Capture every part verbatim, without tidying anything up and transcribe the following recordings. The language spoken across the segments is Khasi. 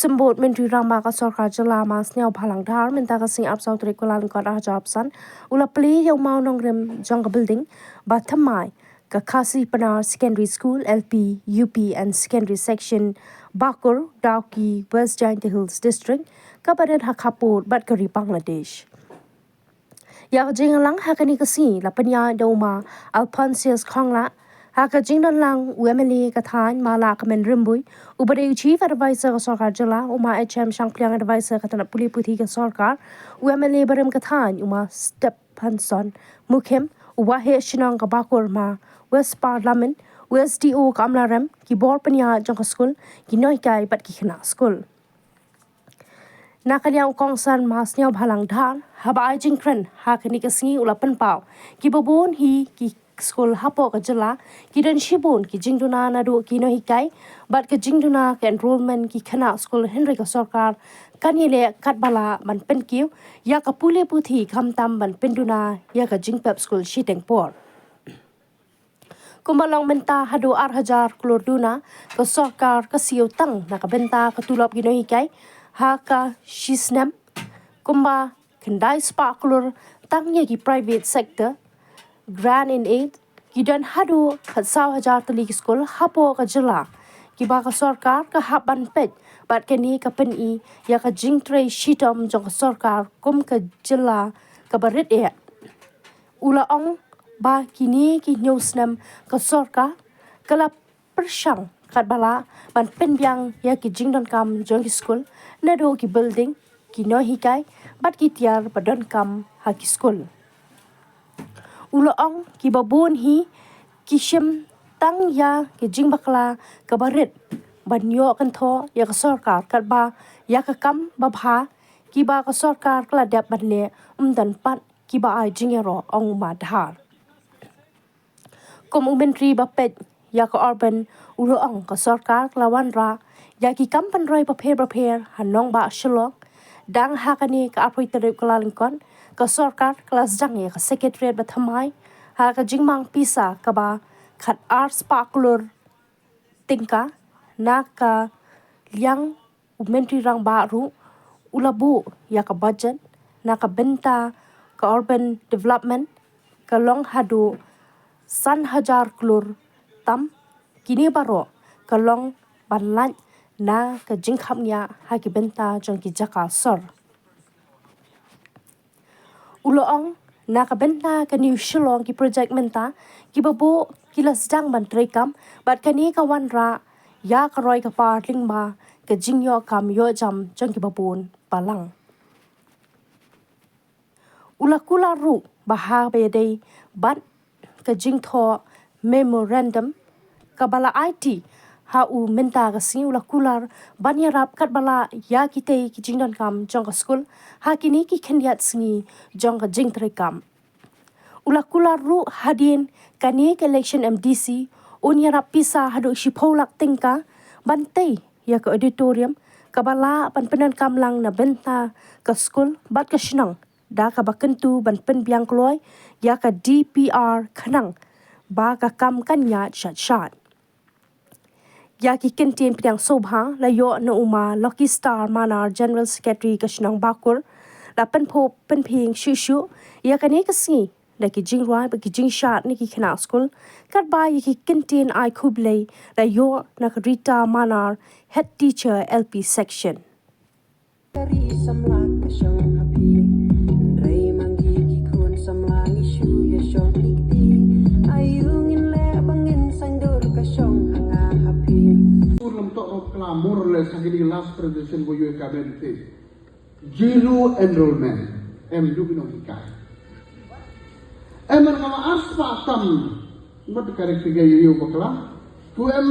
Symbud Myntri Rangbah ka Sorkar Jylla Ma Sniawbhalang Dhar mynta ka sngi arphew saw tarik Kyllalyngkot arhajar arphew san u la plie ïa u mawnongrim jong ka building ba thymmai ka Khasi Pnar Secondary School, L P, U P and Secondary Section, Bakur, Dawki, West Jaintia Hills District, kaba rit ha khappud bad ka ri Bangladesh. Ïa ka jingïalang ha kane ka sngi la pynïaid da u Ma Alphonsus Konglah, ha ka jingdon lang u M L A ka thaiñ Ma Lahkmen Rymbui, uba dei u Chief Advisor ka Sorkar Jylla, u Ma H M Shangpliang, Advisor ka tnat pule puthi ka sorkar, u M L A barim ka thaiñ u Ma Stephanson Mukhim, u Waheh Shnong ka Bakur Ma Westpar Lamin, u S D O ka Amlarem, ki bor pynïaid jong ka skul, ki nonghikai bad ki khynnah skul. Na ka liang u kongsan Ma Sniawbhalang Dhar, haba ai jingkren ha kane ka sngi u la pynpaw, kiba bun hi ki skul hapoh ka jylla ki don shibun ki jingduna naduh ki nonghikai bad ka jingduna ka enrolment ki khynnah skul, hynrei ka sorkar kan ïaleh katba lah ban pynkiew ïa ka pule puthi, khamtam ban pynduna ïa ka jingpep skul shiteng por. Kumba long mynta, haduh arhajar klur duna ka sorkar ka siew tang na ka bynta ka tulop ki nonghikai ha ka shisnem, kumba khyndai spah klur tang ïa ki private sector grant in aid. Ki don haduh khatsaw hajar tylli ki skul hapoh ka jylla kiba ka sorkar ka hap ban peit bad kane ka pyni ïa ka jingtrei shitom jong ka sorkar kum ka jylla kaba rit eh. U la ong ba kine ki hynñiew snem ka sorkar ka la pyrshang katba lah ban pynbiang ïa ki jingdonkam jong ki skul, naduh ki building, ki nonghikai bad ki tiar ba donkam ha ki skul. U la ong kiba bun hi ki shim tang ïa ki jingbakla kaba rit ban ïoh kynthoh ïa ka sorkar katba ïa ka kam babha kiba ka sorkar ka la dep ban leh ym don pat kiba ai jingïaroh, ong u Ma Dhar. Kum u Myntri ba peit ïa ka urban, u la ong ka sorkar ka la wanrah ïa ki kam pynroi bapher bapher ha nongbah Shillong. Dang ha kane ka arphew tarik Kyllalyngkot, ka sorkar ka la sdang ïa ka Secretariat ba thymmai ha ka jingmang pisa kaba khatar spah klur tyngka. Na ka liang u Myntri Rangbah ruh u la buh ïa ka budget na ka bynta ka urban development ka long haduh san hajar klur tam. Kine baroh ka long ban lait na ka jingkhapngiah ha ki bynta jong ki jaka sor. U la ong, na ka bynta ka New Shillong ki projek mynta kiba buh ki la sdang ban treikam bad kane ka wanrah ïa ka roi ka par lyngba ka jingïoh kam ïoh jam jong kiba bun balang. U la kular ruh ba haba ïadei bad ka jingthoh memorandum kaba la aiti ha u mynta ka sngi, u la kular ban ïarap katba lah ïa kitei ki jingdonkam jong ka skul ha kine ki khyndiat sngi jong ka jingtreikam. U la kular ruh hadien kane ka election M D C un ïarap pisa haduh shiphew lak tyngka ban tei ïa ka auditorium kaba lah ban pyndonkam lang na bynta ka skul bad ka shnong da kaba kyntu ban pynbiang kloi ïa ka D P R khnang ba ka kam kan ïaid shat shat. Ïa ki kyntien pdiang sngewbha la ïoh na u Ma Lucky Star Manar, General Secretary ka shnong Bakur, la pynphuh pynphieng shuh shuh ïa kane ka sngi da ki jingrwai bad ki jingshad na ki khynnah skul, katba ïa ki kyntien ai khublei la ïoh na ka Rita Manar, Head Teacher L P Section. Ka ri samla ka shong ha phi. Hynrei ma ngi ki khun samla ngi shu ïa shong kti kti. Aïu ngin leh ba ngin saiñdur ka shong ha nga ha phi. Ur lam tok rop kla more or less ha kine last presentation bo yu ka ben te. Zero enrollment. Em du ki nonghikai. Em ar kala ar spah tam. Mut ka ri figure yu yu bakla. Tu em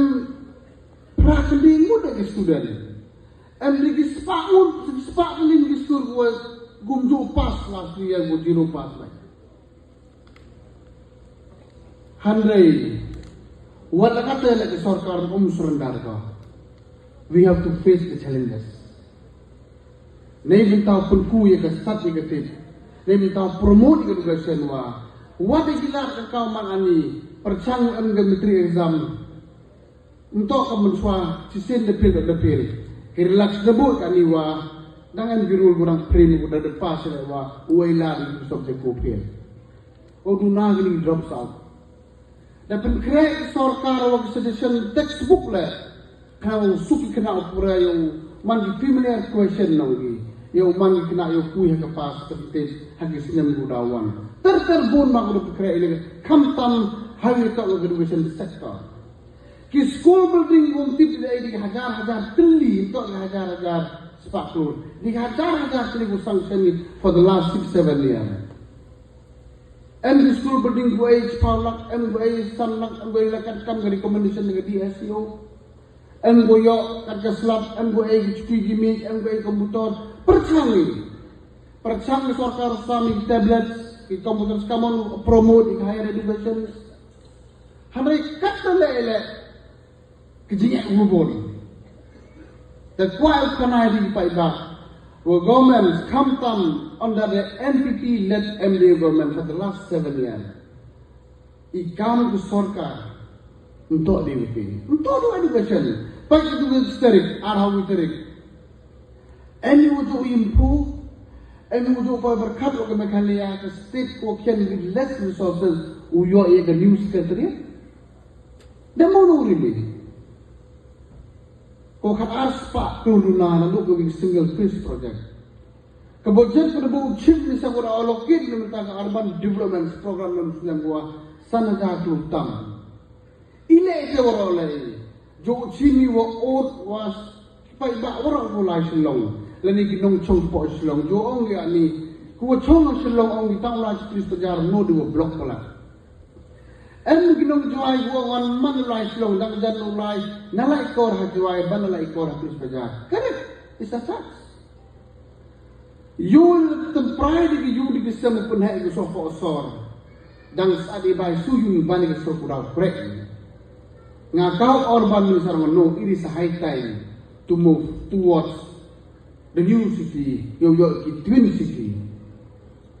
phra tylli ngut ki student. Em dei ki spah ngut, ki spah tylli ki skul, kumjuh pass last year, kumjuh zero pass lagi. Hynrei wat la katta leh ka sorkar um surrender ko. We have to face the challenges. Ngi mynta pynku ïa ka stad ïa ka tip. Ngi mynta promote ïa ka education wa. Wat ïa ki lad ka kaw man ani pyrshang em ka matric exam. Ntok ka mynshuwa shisien da pil da pil. Ki relax na bud kani wa dang em ki rule, u dang frame, u da da pass le wa u ai lad ki subject ko fail. U duna kini drops out. Da pynkhreh sorkar wa ki suggestion textbook le. Khnang u suk ki khynnah u pura ïa u man ki familiar question na u ngi. Ïa u man ki khynnah ïa u poi ha ka pass percentage ha ki snem ruh da wan. Ter ter bun ma u da pynkhreh ïa le khamtam ha ïa ka education sector. Ki school building kum tip ïa ki hajar hajar tylli, ym toh ïa hajar hajar spah klur. Ïa ki hajar hajar tylli u sanction for the last six seven years. Em ki school building u ai spah lak, em u ai san lak, em u ai lak, kat kam ka recommendation ka D S E O. Em u ïoh kat ka slab, em u ai ki chuti ki mic, em u ai computer. Pyrshang ïa, pyrshang ïa sorkar sa mih ki tablets, ki computers, ka mon promote ïa ki higher education. Hynrei katta leh leh ki jingeh u bun. Te kwah u khana ïa ki paidbah, wa government khamtam under the N P P led M D A government for the last seven years. I kam ka sorkar ym toh dei u phi, ym toh dei education. Peit ka tu ka tarik, arphew tarik. Em u ju improve, em u ju poi pyrkhat wa ka Meghalaya ka state ko khian with less resources u ïoh ïa ka new secretariat. Dei mo no really. Ko khat ar spah klur duna na duk ka wi single phase project. Ka budget ka da bu chief ni sa ko da allocate ni mynta ka urban development program na muslim ko san hajar klur tam. Ile ite waroh le. Jo chini wa ot wa paidbah waroh ko lai Shillong. Lani ki nongchong po Shillong. Jo ong ïa ni. Ko wa chong Shillong ong ki tang lai chiklis pajar no di wa block pala. Em ki nong Jowai ko ong wan man lai Shillong dang jan no lai. Na lai kor ha Jowai ban na lai kor ha chiklis pajar. Correct. It's a fact. Ïu tympride ki ïu di ki sem u pynheh ki soh poh sor. Dang sa di bai su ïu ban ki soh ku daw prek. Nga kau urban minister nga no, it is a high time to move towards the new city, ïu ïu ki twin city.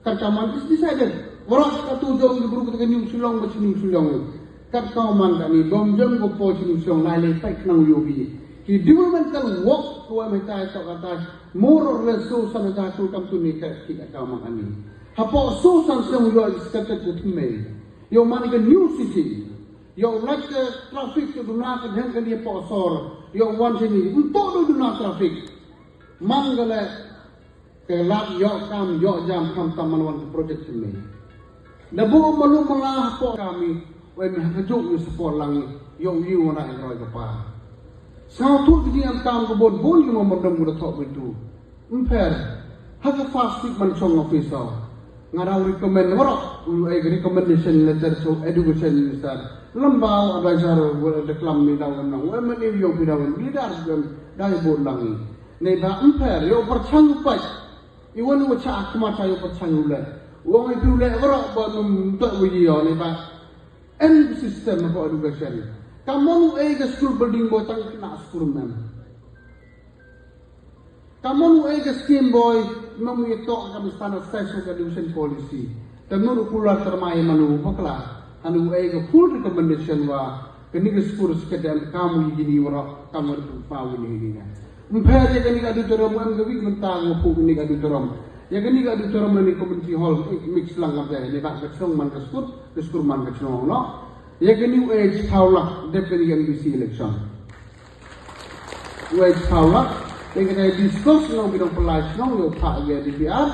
Kat ka man is decided. Waroh ka tu jong ki bru ka new Shillong ba new Shillong. Kat ka man ka ni bom jong ko po new Shillong lai lai pai khnang ïu bi. Ki developmental work ko wa mai tai to ka tai. More or less so san hajar klur kam tu ni ka ki ka man ani. Hapoh so san snem ïoh is ka tu tu mei. Ïoh man ka new city. Ïoh lait ka traffic tu duna ka dheng ka ni hapoh sor. Ïoh wan sini. Untuk tu duna traffic. Man ka le ka lak ïoh kam ïoh jam khamtam man wan ka project sini. Da bu malu mala hapoh kami. Wei mi ha ka juk ni support lang ïoh ïoh wan ai roi ka pa. Sa tu ki ni am kam ka bon bon ki mo mordom ku da thok bintu. Ym pher. Ha ka first week man chong office o. Nga dau recommend waroh. U ai ka recommendation letter so education minister. Lambau advisor wa da klam ni dau kan nang. Wa man ni yong pi dau kan. Leader kan dai bot lang ni. Nei ba ym pher. Ïoh pyrchang u pait. I wan u cha khmat cha ïoh pyrchang u le. Wong i pi u le waroh ba num tok u yi o nei ba. Em system of education. Ka mon u ai ka school building bo tang kena school mem. Ka mon u ai ka scheme boi, ma mu ïa tok ka mi standard size ka education policy. Ka mon u kular termai manu bakla. Han u ai ka full recommendation wa ka ni ka school skedem ka mu ïa ni wara ka mu pa u ni ni. Mpher ïa ka ni ka auditorium em ka wik mynta ngo pu ni ka auditorium. Ïa ka ni ka auditorium ni community hall mix lang ka ni ba ka chnong man ka school, ka school man ka chnong no. Ïa ka ni u ai chawlak dep ka ni M D C election. Wei chawlak, te ka dei discuss nong bidang pelai nong yo pa ye D P R,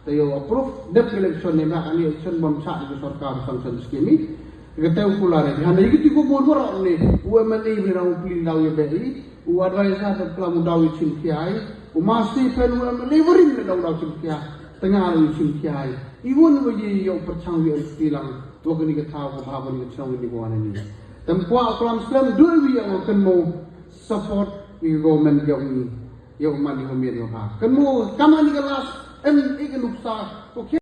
te yo approve, dep election ne na ani election bom cha di sorkar sanction scheme. Ka te u pula re, hana yiki ti ko bor bor ne, u M L A ni rau plin dau ye be, u advisor da klam dau ye chin kiai, u masi pen u M L A warin dau dau chin kiai, tengah u chin kiai. I won u ye yo perchang ye tilang, wa ka ni ka thaw ka bha wa ni ka chong ni ko ani ni. Tem kwah klam slem dui wi yang kan mo support i government ïa u ni, ïa u man i government ïa u ha. Kan mo, kam ani ka last, em, i ka nuksa, okay.